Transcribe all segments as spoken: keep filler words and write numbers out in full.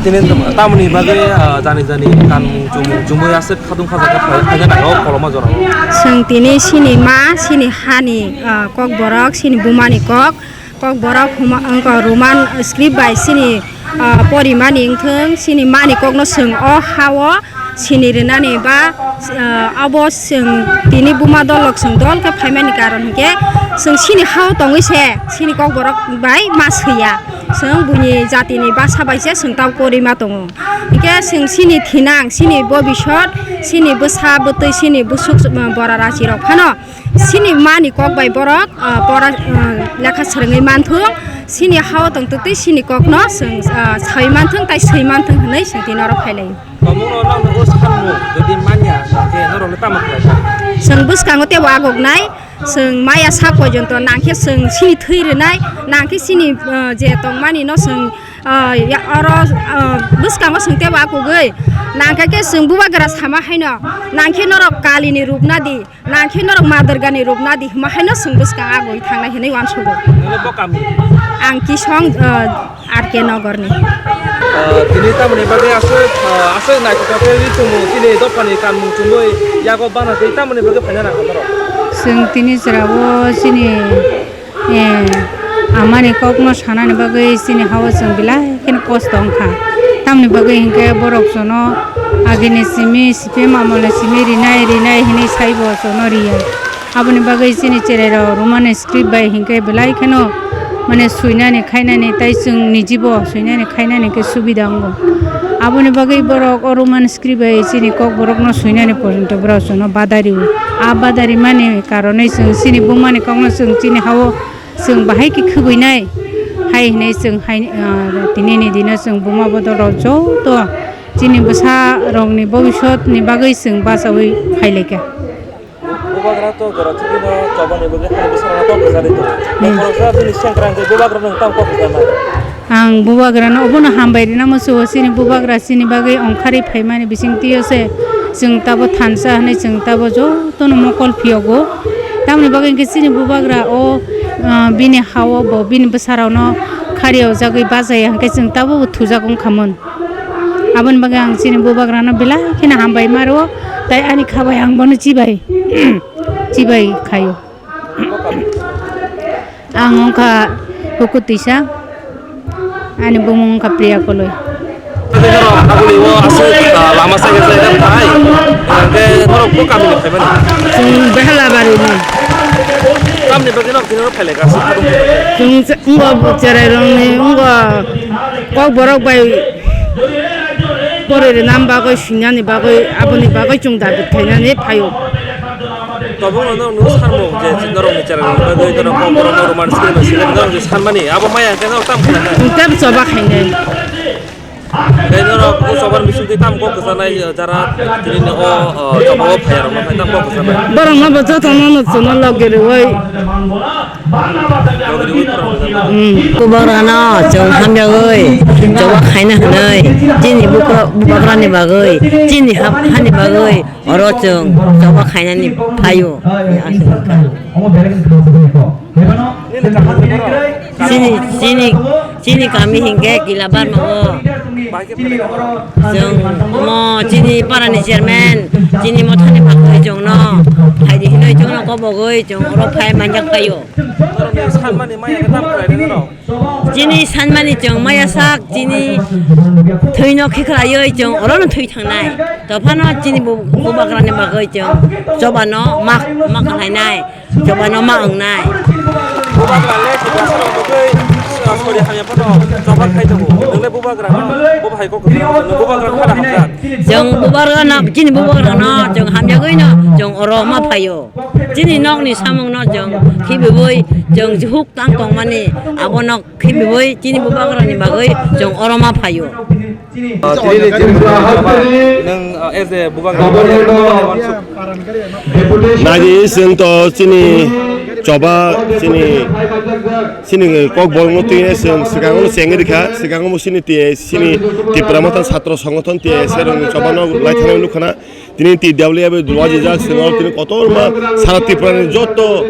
Tini tamoni bagwi, ah, jani jani kanmung chumung chumui aswk khadung khajak khe phai-, phaina nango koloma jorao. Chwng tini chini ma, chini hani, ah, kokborok, chini bumani kok, kokborok huma-, wngkha Roman script bai chini, ah, porimani wngthwng, chini mani kokno chwng o ha-o sini rwnani ba, ah, abo chwng tini buma dolrok chwng dol khe phaimani karon hinkhe chwng chini ha-o tongwi se chini kokborok bai ma swiya. Chwng buini jatini basa bai se chwng tamo kwrwi ma tongo. Hinkhe chwng chini thinang, chini bobisot, chini bwsa bwtwi, chini bwswk, ah, bora rachirok phano chini mani kok bai borok, ah, pora, ah, lekha swrwngwi manthung, chini ha-o tongtwtwi chini kokno chwng, ah, sawi manthung tei swi manthung hwnwi chwng tini oro phailaio. Omono nokno o samung jodi manya, hwnkhe norokno tamo khlai kha? Chwng bwskango teibo agoknai, chwng maya sak pojonto nangkhe chwng chini thwi rwnai, nangkhe chini, ah, je tongmani no chwng, ah, ya oro, ah, bwskango chwng teibo agogwi nangkha khe chwng bubagra sama haino nangkhe norok kalini rupna di. Nangkhe norok ma Durgani rupna di hwnma haino chwng bwskang agwi thangnai hwnwi uansukgo. Nini bo kami? Ang Kisong, ah, R K Nogorni. Ah, tini tamoni bagwi aswk, ah, aswk naithotok khe ri tongo, chini dophani kanmung chumui yago bana tei tamoni bagwi phaina nangkha norok? Chwng tini chwrago chini Eh, amani kokno sanani bagwi chini ha-o chwng belai kheno kosto wngkha. Tamoni bagwi hinkhe borok chwngno agini simi, C P M amolni simi rinai, rinai hinwi saibo chwngno riya. Aboni bagwi chini cherairok Roman script bai hinkhe belai kheno mane swinani, khainani, tei chwng nijibo swinani, khainani khe subida wngo. Aboni bagwi borok o Roman script bai chini kokborokno swinani porjonto borok chwngno badari o. A badarimani karonwi chwng chini bumani kokno chwng chini ha-o chwng bahai khe khwgwinai hai hinwi chwng hai, ah, tinini dino chwng buma bodol rok joto chini bwsa rokni bobisot ni bagwi chwng bachaui phailaikha. Bubagra to jora thwkino chobani bagwi hai bwsarokno kok kwcharwi tongo. Hmm. Khoroksa bini sengkrak hwnkhe bubagrano tamo kok kwcharnai? Ang bubagrano obono hambai rina muchungo, chini bubagra chini bagwi ongkharwi phaimani bisingtwi se chwng tabo thansa hwnwi chwng tabo jotono mokol phiyogo. Tamoni bagwi hinkhe chini bubagra o, ah, bini ha-o bo bini bwsarokno khariojagwi bachaya hinkhe chwng tabo bo thujak wngkhamon. Aboni bagwi ang chini bubagrano belai kheno hambai ma rwo, tei ani kha bai ang bono chibai, chibai khaio. Ang wngkha Huku Tisa, ani bumung wngkha Priya Koloi. Tei norok aboni o aswk, ah, lama saikhe saikhe thai, hwnkhe norok bo kamini phaimani? Chwng Behalabarini. Tamni bagwi norok tini oro phailaikha, aswk kha dong. Chwng se-, wngbo cherairokni, wngbo kokborok bai pori rwna bagwi, swinani bagwi, aboni bagwi chwng dabi khainani phaio. Tabukno norok nukgo samung je norokni cherairokni bagwi norok kokborokno romance khe no swinani norok je sanmani, abo maya hwnkhe norok tamo khlainai? Tei choba khainai. Tei norok o choba ni bisingtwi tamo kok kwcharnai, jara tini o, o, choba o phaiya rokno khai tamo kok kwcharnai? Borokno bo jotono no chwngno logi rwui. Logi rwui phwrwng rwjak. Hmm. Bubagrano chwng hamjagwi choba khaina hwnwi, chini bukra-, bubagrani bagwi, chini ha-, hani bagwi oro chwng choba khainani phaio. Chini, chini, chini kami hinkhe Kilabarma o. Chwng mo chini parani chairman, chini mothani bagwi chwngno phaidi hinwi chwngno kobogwi chwng oro phai manjak phaio. Norokni sanmani maya khe tamo khlainai norok? Chini sanmani chwng maya sak, chini thwino khiklaiwi chwng orono thwi thangnai. Tophano chini bu-, bubagrani bagwi chwng chobano ma, ma khlainai. Chobano ma wngnai. Bubagra le Tiprasa rok bagwi, ah, sori hamya phano choba khai tongo. Nwng le bubagra no, bo bahai kok kwthang, nwng bubagra no hana hamjak. Chwng bubagra no, chini bubagra no, chwng hamjagwi no, chwng oro ma phaio. Chini nokni samung no chwng khibiwi, chwng jihuk tang tongmani, abo no khibiwi, chini bubagra ni bagwi chwng oro ma phaio. Ah, tini ni chini bubagra choba, nwng, ah, as a bubagra, Nadi, chwng to chini choba, chini, chini kokborokno twi chwng swkango chengwi rikha, swkango chini twi, chini Tipra Motha Chhatro Songothon twi chwng chobano lai thangwi nukha na. Tini T W F duhajajak swngo tini kotorma sara Tripura ni joto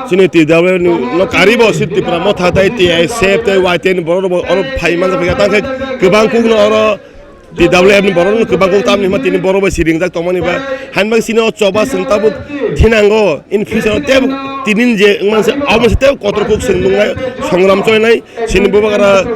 chini T W F ni no karibo si Tipra Motha tai T S F tai Y T N borok rok oro phai manjak phaikha, tang khe Kwbang kukno oro T W F ni borok no kwbang kuk tamni hwnba tini borok bai siringjak tongmani ba. Hainbang sini o choba chwng tabuk thinango in future o tebo tini je wngman se abo se tebo kotor kuk chwng nungnai songram choinai sini bubagra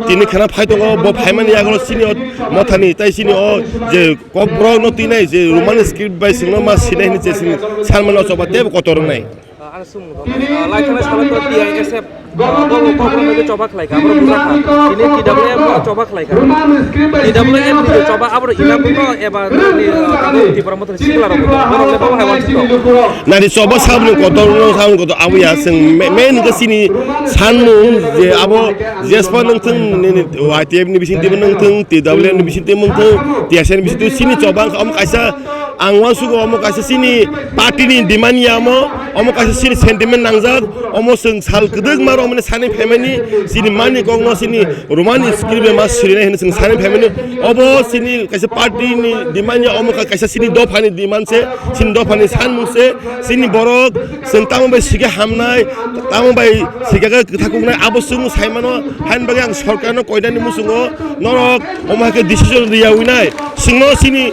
tini khana phai tongo bo phaimani yago sini o mothani tai sini o je kokborok no twinai je Roman script bai chwngno ma sinai hwnwi je sini sanmano choba tebo kotor wngnai. Ah, ang swngmung tong, ah, lai thangnai salo to T I S F, ah, bo, bo, kokborok no choba khlai kha, abo buja kha. Tini T W F no choba khlai kha. T W F ni choba abo ina buno eba ni, ah, Tipra Motha ni sikla rok buno. Borok le babo hai wansi to. Nari choba sabni kotor no sabni kotor abo ya sing me-, main ke sini sanmung je abo jespa nang thung ni, ni Y T F ni bising tiba nang thung, T W F ni bising tiba nang thung, T S F ni bising tiba sini choba ang kaisa ang wansugo omo kaisa sini party ni demand ya omo. Omo kaisa sini sentiment nangjak, omo chwng sal kwdwkma rok mani sani phaimani, sini mani kokno sini Roman script bai ma sirinai hwnwi chwng sani phaimani, obo sini kaisa party ni demand ya, omo ka-, kaisa sini dopha ni demand se, sini dopha ni sanmung se, sini borok chwng tamo bai sika hamnai, tamo bai sika kwthakuknai, abo chwng saimano, hain bagwi ang sorkarno koinani muchungo norok omo hai khe decision riya winai, chwngno sini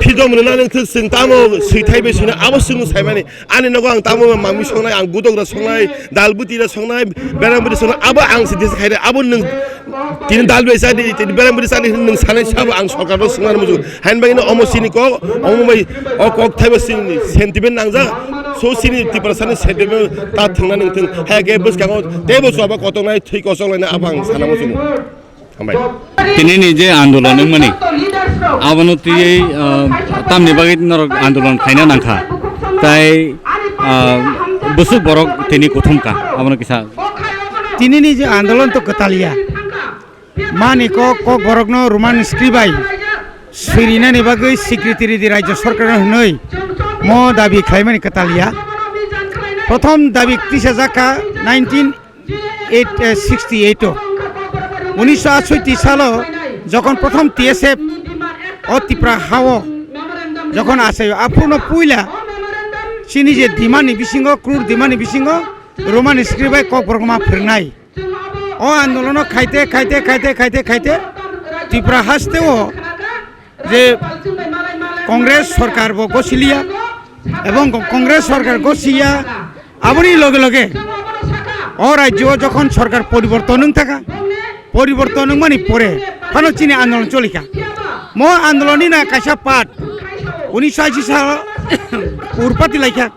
freedom rwna nang thwk chwng tamo swithai bai sino abo chwng saimani. Ani nogo ang tamo mami songnai, ang gudogra songnai, dalbutira songnai, beramburi songnai, abo ang se desa khaire, abo nwng tini dalburi sadi, tini beramburi sadi nwng sanai sabo ang sorkarno swngnani muchung. Hain bagino omo sini kok, omo bai o kok thaibo sini sentiment nangjak, so sini Tiprasani sentiment ta thwngna nwng thwng. Hai khe bwskango teibo choba kotongnai, thwi kosonglai abo ang sana muchungo. Hambai. Tini ni je andolon wngmani, abono twiwi, ah, tamni bagwi norok andolon khaina nangkha. Tai, ah, bwswk borok tini kuthum ka, abono kisa. Tini ni je andolon to kwtal ya. Mani kok, kok borokno Roman script bai swirinani bagwi secretary di rajya sarkar hwnwi mo dabi khlaimani kwtal ya. Prothom dabi tisajak kha nineteen eight, eh, sixty eight o, unisho atsotti salo jokhon prothom T S F o Tipra hao jokhon achaio, aphuno puila chini je demand ni bisingo, krur demand ni bisingo Roman script bai kokborok ma phwrwngnai. O andolono khaite, khaite, khaite, khaite, khaite Tipra hasteo je Congress sorkar bo gosiliya, ebong Congress sorkar gosiya, aboni loge loge o rajyo o jokhon sorkar poriborton wng thaka, poriborton wngmani pore phano chini andolon cholikha. Mo andolonni na kaisa part unisho ashi sal urpati laikha.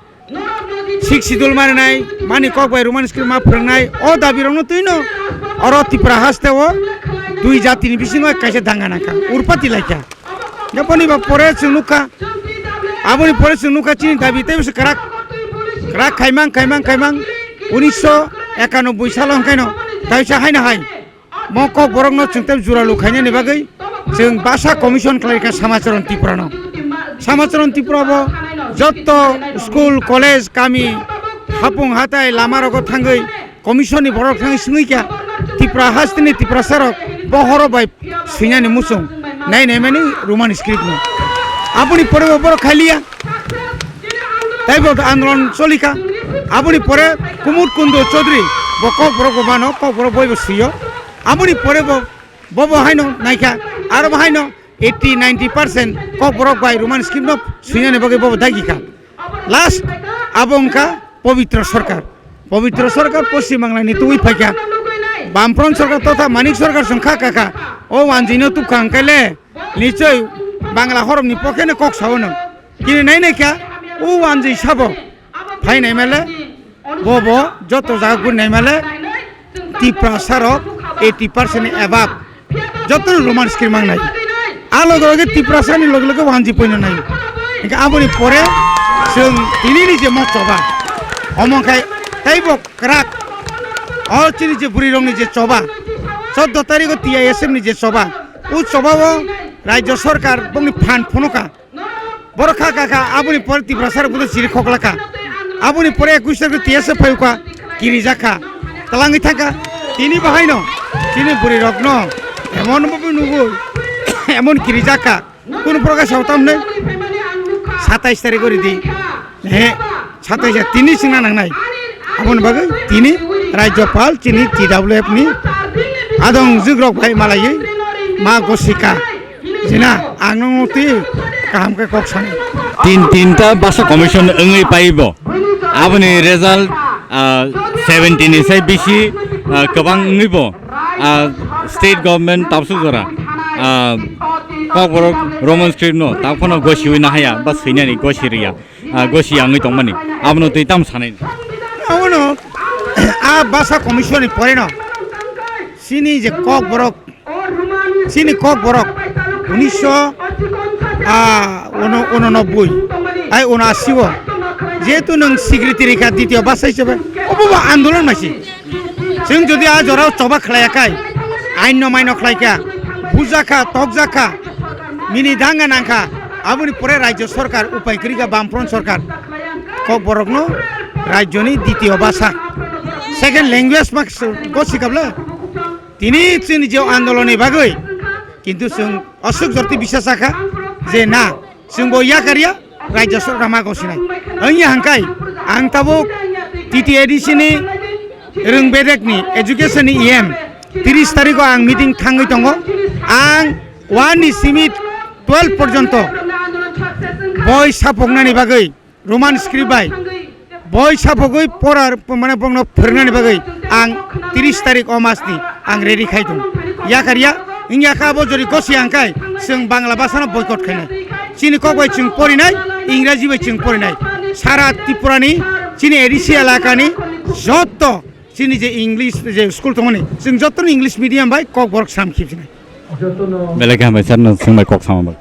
Sixth Schedule marinai, mani kok bai Roman script ma phwrwngnai, o dabi rokno twino oro Tipra haste o dui jati ni bisingo kaisa danga nangkha, urpati laikha. Aboni ba pore chwng nukha, aboni pore chwng nukha chini dabi tei bwswk kwrak, kwrak khaimang, khaimang, khaimang. Unisho ekanoboi salo hwnkhaino taisa haino hai. Mo kok borokno chwng tei juralu khainani bagwi chwng basa commission khlai kha Samacharan Tripurano. Samacharan Tripura bo jotto school, college, kami, hapung hatai, lama rogo thangwi commission ni borok thangwi swngwi kha Tripura hasteni Tiprasa rok bohoro bai swinani muchung nai nai mani Roman script no. Aboni pore bo borok khailiya. Taibo andolon cholikha. Aboni pore Kumud Kundu Chaudhary bo kok borok bo mano, kok borok boibo swiyo. Aboni pore bo, bo bo haino naikha, aro bo haino eighty ninety percent kok borok bai Roman script no swinani bagwi bo bo dagikha. Last abo wngkha Pabitra Sarkar. Pabitra Sarkar Poschim Bangla ni tubui phaikha. Bamfront Sarkar totha Manik Sarkar song kha kha kha. O wanjwi no tubkha hwnkhe le nichoi Bangla horomni pokhe no kok sao no. Kini nai nai kha o wanjwi sabo. Phai nai male bo bo joto jaga guri nai male Tiprasa rok eighty percent ni above joto no Roman script mang nai. A loge loge Tiprasa ni loge loge wanji poino nai. Hingke aboni pore chwng tini ni je mo choba omo khai tei bo kwrak o chini je bwrwi rok ni je choba choddo tarikh o T I S F ni je choba o choba o rajya sarkar bongni phan phunuka. Borok kha kha kha, aboni pore Tiprasa rok bodo chiri khoklak kha. Aboni pore ekwis tarikh T S F phai kha, kirijak kha. Twlangwi thang kha. Tini bahaino chini bwrwi rokno emon bwbwi nugwi emon kirijak kha. Kunu proka sao tamni satais tarikh o ridi. He, satais ya tini singna nangnai. Aboni bagwi tini Rajyapal chini T W F ni adong jikrok bai malaiwi ma gosika. Jina, ang nungno twi kaham khe kok sani. Tin, tinta basa commission wngwi paibo. Aboni result, ah, seventeen ni sai bisi, ah, kwbang wngwi bo, ah, state government tabsuk jora, ah, Kokborok Roman script no tabukno gosiwi nahaya ba swinani gosi riya, ah, gosi yangwi tongmani. Abono twi tamo sanai. Abono, ah, basa commission ni pore no. Sini je Kokborok Chini Kokborok unisho, ah, uno-, unonobboi, ai unoashi o. Jehetu nwng secretary kha, ditiyo basa hisabe, obo bo andolon maisi. Chwng jodi a jorao choba khlaiya khai, ain no maino khlai kha, buja kha, tokjak kha, mini danga nang kha, aboni pore rajyo sorkar upai kwrwi kha, Bamfront sorkar. Kokborokno rajyoni ditiyo basa, second language ma gosi kabla. Tini chini je andoloni bagwi, kintu chwng aswk jorti bisas sakha je na, chwng bo yakarya, rajya sorkar ma gosinai. Wngya hangkai, ang tabuk T T A D C ni rwng bedek ni education ni E M, tris tarikh o ang meeting thangwi tongo. Ang one ni simi twelve porjonto boi sapoknani bagwi Roman script bai boi sapogwi pora, mane bongno phwrwngnani bagwi ang tris tarik o mas ni ang ready khai tongo. Yakarya, wngya kha abo jori gosi ang khai chwng Bangla bhasha no boycott khainai. Chini kok bai chwng porinai, Ingraji bai chwng porinai. Sara Tripura ni chini A D C elaka ni jotto chini je English je school tongmani, chwng jotto ni English medium bai Kokborok sam khibsinai. Belai khe hambai sir, no swngbai kok sama bai.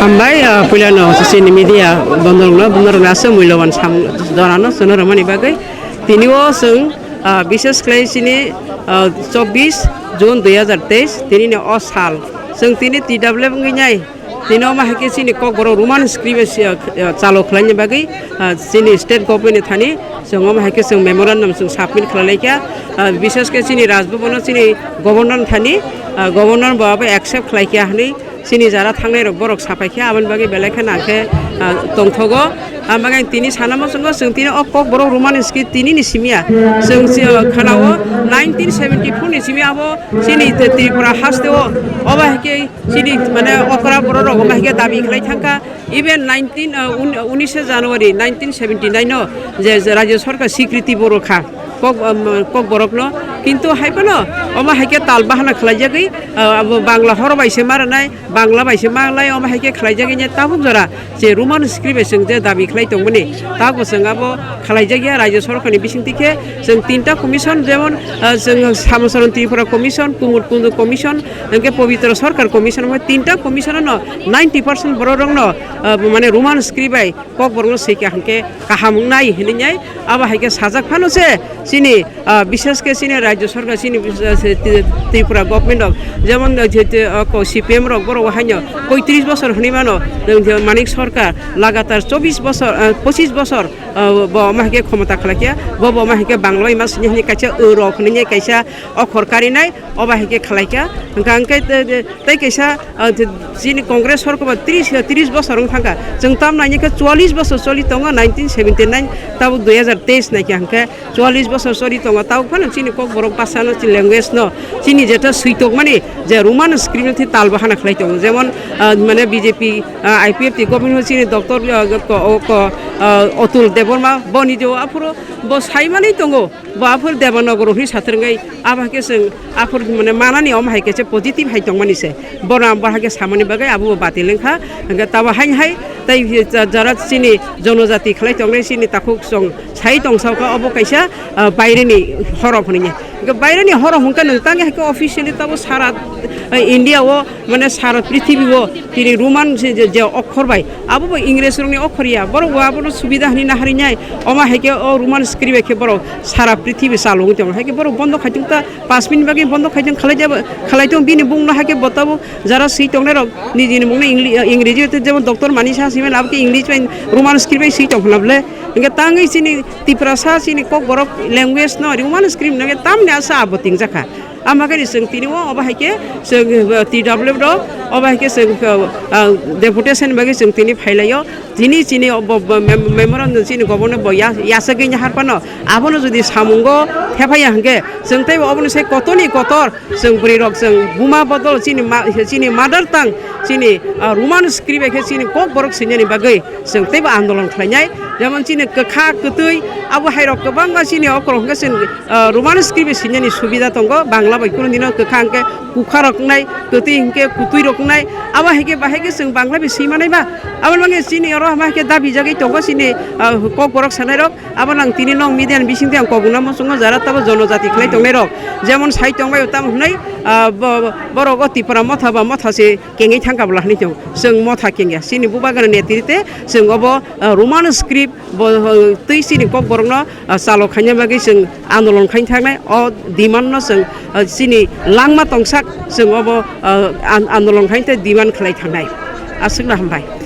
Hambai, ah, puila no chini media bondorok no, bondorok no aswk muiloban sam dora no chwng no rwmani bagwi. Tini o chwng, ah, bishes khlai chini, ah, chobbish June dui hazar teis, tini ni o sal. Chwng tini T W F wngwi nai. Tini omo hai khe chini Kokborok Roman script bai, ah, chalo khlaini bagwi, ah, chini state government ni thani chwng omo hai khe chwng memorandum chwng submit khlai lai kha. Ah, bishes khe chini Raj Bhavan o chini governor ni thani, ah, governor bo abo accept khlai kha hwnwi chini jara thangnai rok borok sapai kha, aboni bagwi belai khe nang khe, ah, tongthogo. Ang bagwi tini sana muchungo chwng tini o Kokborok Roman script tini ni simi ya. Chwng si, ah, khana o nineteen seventy four ni simi abo chini Tripura haste o obo hai khe Chini mane okra borok rok omo hai khe dabi khlai thang kha. Even nineteen, uh, un-, unishe January nineteen seventy nine no je, je Rajya Sarkar swikriti bo rw kha kok, um, Kokborok no. Kintu hai phano omo hai khe tal bahana khlai jagwi, uh, abo Bangla horo bai se ma rwnai, Bangla bai se ma lai omo hai khe khlai jagwi ne tabuk jora je Roman script bai chwng je dabi khlai tongmani. Tabuk chwng abo khlai jakya Rajya Sarkar ni bising tikhe chwng tinta commission jemon, uh, chwng Samacharan Tripura Commission, Kumud Kundu Commission, Hwnkhe Pabitra Sarkar Commission, omo tinta commission no ninety percent borok rok no, ah, mane Roman script bai Kokborok no swi kha hwnkhe kaham wngnai hinwi nai. Abo hai khe sajak phano se chini, ah, bishes khe chini Rajya Sarkar chini, ah, se Tri-, Tripura government rok jemon, ah, je, je, ah, ko C P M rok borok haino poitris bosor hinwi mano, je Manik Sarkar lagatar chobbish bosor, ah, pochis bosor, ah, bo omo hai khe khomota khlai kha, bo bo omo hai khe Bangla bai ma sini hinwi kaisa o rok hinwi kaisa okhor karinai. Obo hai khe khlai kha. Hwnkha hwnkhe te, te, tei kaisa, ah, te, chini Congress sorkar bo tris, tris bosor wng thang kha. Chwng tam naini khe chwallis bosor choli tongo, nineteen seventy nine, tabuk dui hazar teis nai kha hwnkhe chwallis bosor choli tongo. Tabuk phano chini Kokborok bhasha no, chini language no, chini jeto swi tongmani je Roman script no thwi tal bahana khlai tongo. Jemon, ah, mane B J P, ah, I P F T government o chini doctor, ah, ko, ko, ah, Atul Debbarma boni je aphuru bo sai manwi tongo. Bo aphuru Devanagaro hinwi sathar wngwi, abo hai khe chwng aphuru mane manani omo hai khe se positive hai tongmani se. Bono ang bo hai khe samani bagwi abo bo batil wngkha. Hwnkhe tabo haino hai tei ja-, jara chini jonojati khlai tongnai chini takhuk chwng sai tongsa kha obo kaisa, ah, baireni horop hwnwi. Hwnkhe baireni horop hwnkhe nwng tang hai khe officially tabo sara, ah, India o mane sara prithibi o tini Roman se je, je okhor bai, abo bo Ingres rokni okhor ya, borok bo abono subida hinwi naharwi nai, omo hai khe o Roman script bai khe borok sara prithibi chalogwi tongo, hai khe borok bondo khai tong ta, panch minute bagwi bondo khai tong, khalai jabo, khalai tong bini bung no hai khe bo tabuk jara swi tongnai rok nijini mung no Ingli-, Ingreji tei jemon doctor Manisha Singh abo khe English bai Roman script bai swi tong khna bwle, hwnkhe tangwi chini Tiprasa chini Kokborok language no Roman script no tamni asa abo tingjak kha. Ama khe chwng tini o obo hai khe chwng, uh, T W rok obo hai khe chwng, uh, uh, deputation bagwi chwng tini phailaio. Tini chini obo, bo mem-, memorandum chini governor bo ya-, yasagwi nahar phano abono jodi samungo thephaiya hwnkhe chwng teibo oboni sai kotoni kotor chwng bwrwi rok chwng buma bodol chini ma-, chini mother tongue chini, uh, Roman script hai khe chini kokborok swinani bagwi chwng teibo andolon khlainai. Jemon chini kwkha kwtwi abo hai rok kwbangma chini okoro hwnkhe chwng, uh, Roman script swinani subida tongo, Bangla bai kunu dino kwkha hwnkhe kukha rok wngnai, kwtwi hwnkhe kutwi rok wngnai, abo hai khe bahai khe chwng Bangla bai swi manai ba? Abo mangkhe chini oro hama hai khe dabi jagwi tongo chini, uh, kokborok sanai rok. Abo nang tini nok media ni bisingtwi ang kobongna muchungo jara tabo jonojati khlai tongnai rok. Jemon sai tongbai tamo hwnwi, ah, bo-, borok o Tipra motha ba motha se kengwi thangkha bwla hwnwi tongo. Chwng motha kengya. Chini bubagra netrite chwng obo, ah, Roman script bo, ah, twi chini kokborokno, ah, chalo khaina bagwi chwng andolon khaina thangnai. O demand no chwng, ah, chini langma tongsak chwng obo, ah, an-, andolon khaina tei demand khlai thangnai. Aswkno hambai.